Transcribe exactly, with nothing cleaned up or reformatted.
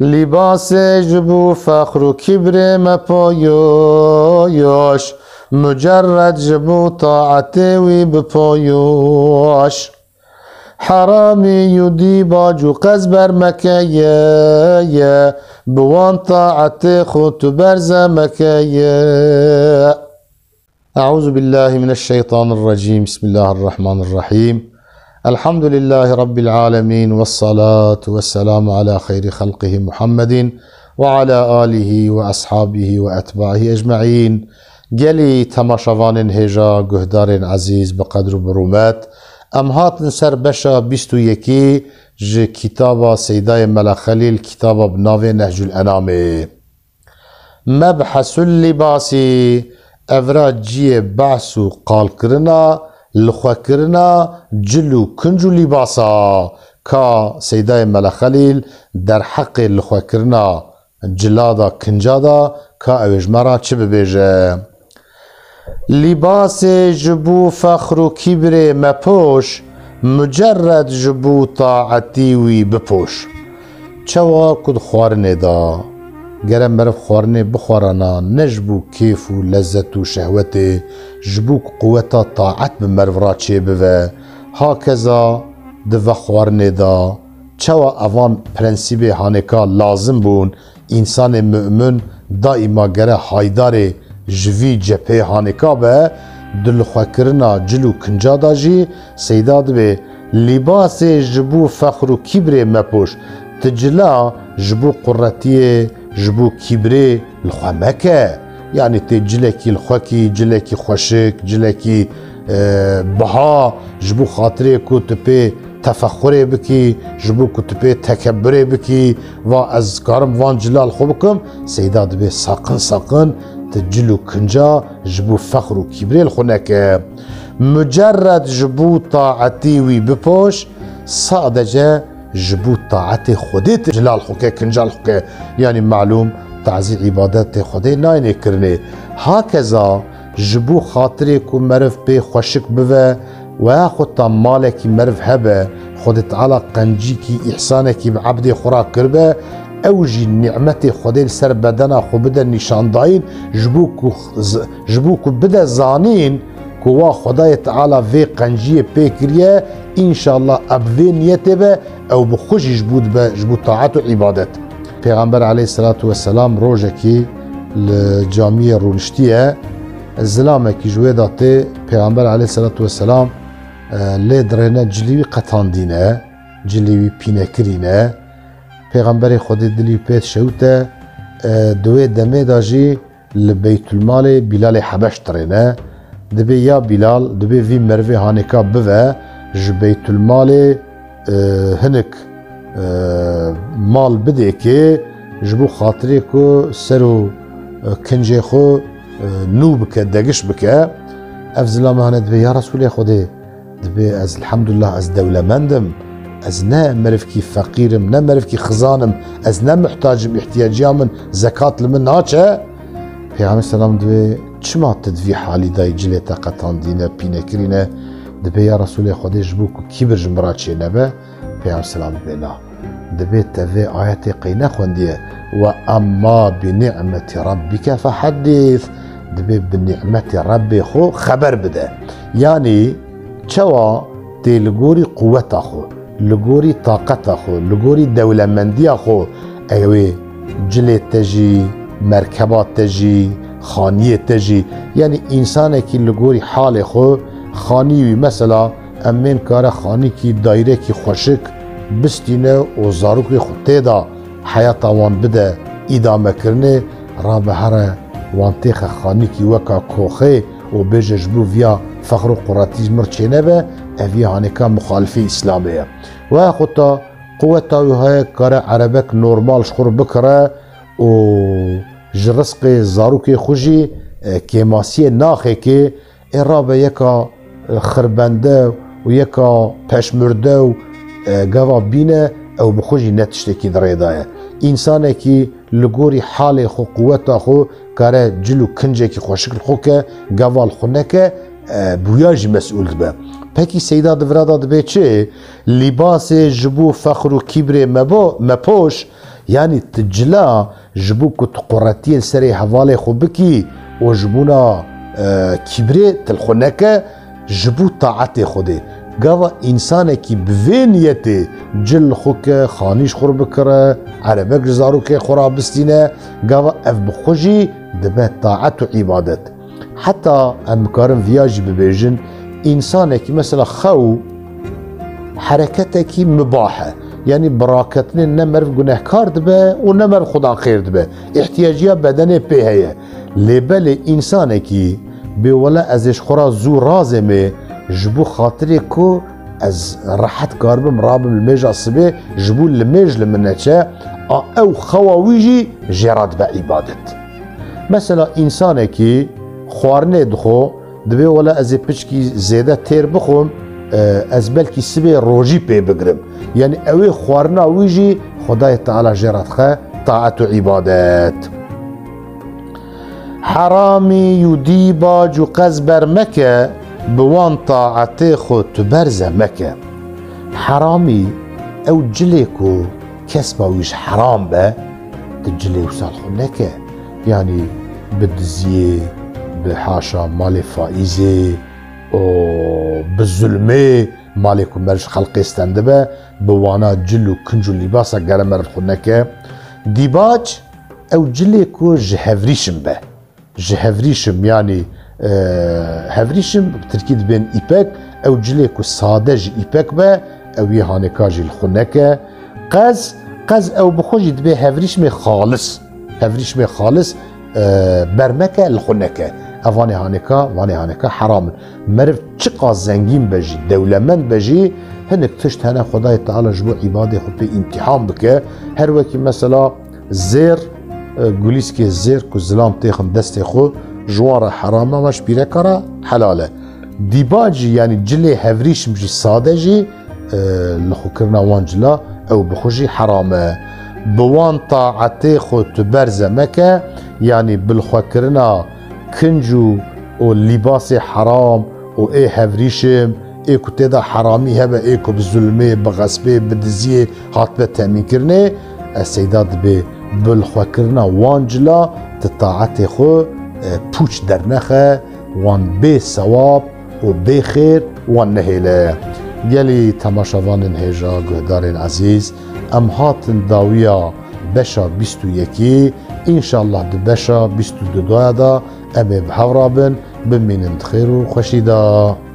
Lîbasê ji bo fexr û kîbrê me poyoş, mucerred ji bo taetê wî bipoyoş. Heramî û dîbac û qezber mekeye, bi wan taetê xwe tu berze mekeye. أعوذ بالله من الشيطان الرجيم. بسم الله الرحمن الرحيم. الحمد لله رب العالمين، والصلاة والسلام على خير خلقه محمد وعلى آله وأصحابه وأتباعه أجمعين. Gelî temaşevanên hêja, guhdarên ezîz, bi qedr û bi rûmet, em hatin ser beşa bîst û yekî ji kitaba Seydayê Mela Xelîl, kitaba bi navê Nehcul Enamê. Mebhesul lîbasî, evra ciyê behs û qalkirina, lixwekirina cil û kinc û lîbasa, ka Seydayê Mela Xelîl derheqê lixwekirina cila da, kinca da, ka ew ê ji me ra çi bibêje. Lîbasê ji bo fexr û kîbrê mepoş, mucerred ji bo taetî wî bipoş. Çawa ku di xwarinê de gere meriv xwarinê bixwarana, ne ji bo kêf û lezzet û şehwetê, ji bo ku quweta taet bi meriv re çêbive, hakeza di vexwarinê de çawa evan prensîbê hanêka lazim bûn, însanê mu'min daîma gere haydarê ji vî cepheyê hanêka be, di lixwekirina cil û kinca de jî Seyda dibê, lîbasê ji bo fexr û kîbrê mepoş, tu cila ji bo quretiyê, ji bo kîbrê li xwe meke. Yanî tê cilekî li xwekî, cilekî xweşik, cilekî, e, biha, ji bo xatirê ku tu pê tefexurê bikî, ji bo ku tu pê tekebburê bikî, va ez karim van cila li xwe bikim, Seyda dibê saqin saqin tu cil û kinca ji bo fexr û kîbrê li xwe neke. Mucerred ji bo taetî wî bipoş, sadece ji bo taetê Xwedê tu cila li xwe ke, kinca li xwe ke. Yanî malûm tazî îbadetê Xwedê nayê kirinê. Hakeza ji bo xatirê ku meriv pê xweşik bive, Weya xwe ta malekî meriv hebe, Xwedê Teala qencîkî, îhsanekî bi ebdê xwe re kiribe, ew jî nîmetê Xwedê li ser bedena xwe bide nîşandayîn, ji bo ku z-, ji bo ku bide zanîn ku wa Xwedayê Teala vê qenciyê pê kiriye, înşallah ev vê niyetê be, ew bi xwe jî ji bo dibe, ji bo taet û îbadet. Pêxember aleyhisselatu vesselam rojekî li camiyê rûniştiye, zilamekî ji wê de tê, Pêxember aleyhisselatu vesselam, e, lê dirêne, cilî wî qetandîne, cilî wî pînekirîne. Pêxemberê Xwedê dilî wî pê dişewite, e, di wê demê de jî li Beytulmalê Bîlalê Hebeş dirêne. Dibê ya Bîlal, dibê vî merivê hanêka bive, ji Beytulmalê, e, hinik, e, mal bidê kê, ji bo xatirê ku ser û, e, kincê xwe, e, nû bike, degiş bike. Ev zilame hane dibê, ya Resûlê Xwedê, dibê ez, elhamdulillah, ez dewlemend im, ez ne merivkî feqîr im, ne merivkî xizan im, ez ne muhtac im, îhtiyacîya min zekat li min naçe. Pêxember selam dibê, çima tu di vî halî de yî, cilê te qetandîne, pînekirîne? Dibê, ya Resûlê Xwedê, ji bo ku kîbir ji min re çênebe. Pêxember selam dibê, na. Dibê te vê ayetê qey nexwendiye, "Ve emma bi ni'meti rabbike feheddîs." Dibê bi nîmetê Rebbê xwe xeber bide. Yanî çawa tê li gorî quweta xwe, li gorî taqeta xwe, li gorî dewlemendiya xwe, ew ê cilê te jî, merkeba te jî, xaniyê te jî, yanî însanekî li gorî halê xwe, xanî wî, mesela, em bên kare xanîkî, dayîrekî xweşik bistîne û zarokê xwe tê de heyata wan bide îdamekirinê, rabe here wan têxe xanîkî weka koxê û bêje, ji bo viya fexr û quretî ji min çênebe, ev yê hanêka muxalifê Îslamê ye. Weya xwe ta quweta wî heye, kare erebek normal ji xwe re bikire û ji rizqê zarokê xwe jî, e, kêmasiyê naxêkê, ê rabe yeka, e, xirbende û yeka peşmurde û, e, gava bîne, ew bi xwe jî ne tiştekî di rê de ye. Însanekî li gorî halê xwe, quweta xwe kare cil û kincekî xweşik li xwe ke, gava li xwe neke, e, bi wiya jî mesûl dibe. Pekî Seyda di vira de dibê çi? Lîbasê ji bo fexr û kîbrê me bo, me poş, Yanî tu cila ji bo ku tu quretiyê li serê hevalê xwe bikî û ji bona, e, kîbrê tu li xwe neke, ji bo taetê Xwedê. Gava însanekî bi vê niyetê cil li xwe ke, xanî ji xwe re bikire, erebek ji zarokê xwe re bistîne, gava ev bi xwe jî dibe taet û îbadet. Heta em bikarin viya jî bibêjin, însanekî mesela xew hereketekî mibah e. Yanî bi raketinê ne meriv gunehkar dibe û ne meriv Xudan xêr dibe. Îhtiyaciya bedenê pê heye. Lê belê însanekî bê wele ez ê ji xwe re zû razêmê ji bo xatirê ku ez rehet karibim rabim limêja sibê, ji bo limêj li min neçe, a ew xewa wî jî jê re dibe îbadet. Mesela însanekî xwarinê dixwe, dibê wele ez ê piçkî zêde têr bixwim, e, ez belkî sibê rojî pê bigirim. Yanî ew ê xwarina wî jî Xwedayê Teala jê re dixe taet û îbadet. Heramî û dîbac û qez bermeke, bi wan taetê xwe tu berze meke. Heramî ew cilê ku kesba wî ji heram be, tu cilê wisa li xwe neke. Yanî bi diziyê, bi haşa malê faîzê û bi zulmê malê ku meriv ji xelkê stendibe, bi wana cil û kinc û lîbasa gere meriv li xwe neke. Dîbac ew cilê ku ji hevrîşim be. Ji hevrîşim, yanî, e, hevrîşim bi tirkî dibên îpek, ew cilê ku sade ji îpek be, ew yê hanêka jî li xwe neke. Qez, qez ew bi xwe jî dibê hevrîşmê xalis. Hevrîşmê xalis, e, bermeke li xwe neke. Ev vanê hanêka, vanê hanêka heram in. Meriv çiqas zengîn be jî, dewlemend be jî, hinek tişt hene Xwedayê Teala ji bo îbadê xwe pê îmtîhan bike. Her wekî mesela zêr, e, gulîskê zêr ku zilam têxin destê xwe, ji wan re heram e, ama ji pîreka re helal e. Dîbac jî, yanî cilê hevrîşim jî, sade jî, e, li xwe kirina wan cila, ew bi xwe jî heram e. Bi wan taetê xwe tu berze meke, yanî bi li xwe kirina kinc û, û lîbasê heram û ê hevrîşim, ê ku tê de heramî hebe, ê ku bi zulmê, bi xespê, bi diziyê hatibe temînkirinê, ez seyda dibê bi li xwe kirina wan cila tu taetê xwe, e, pûç dernexe, wan bê sewab û bê xêr wan nehêle. Gelî temaşevanên hêja, guhdarên ezîz, em hatin dawiya beşa bîst û yekî, înşallah di beşa bîst û du de em ê bi hev re bin, bimînin di xêr û xweşî de.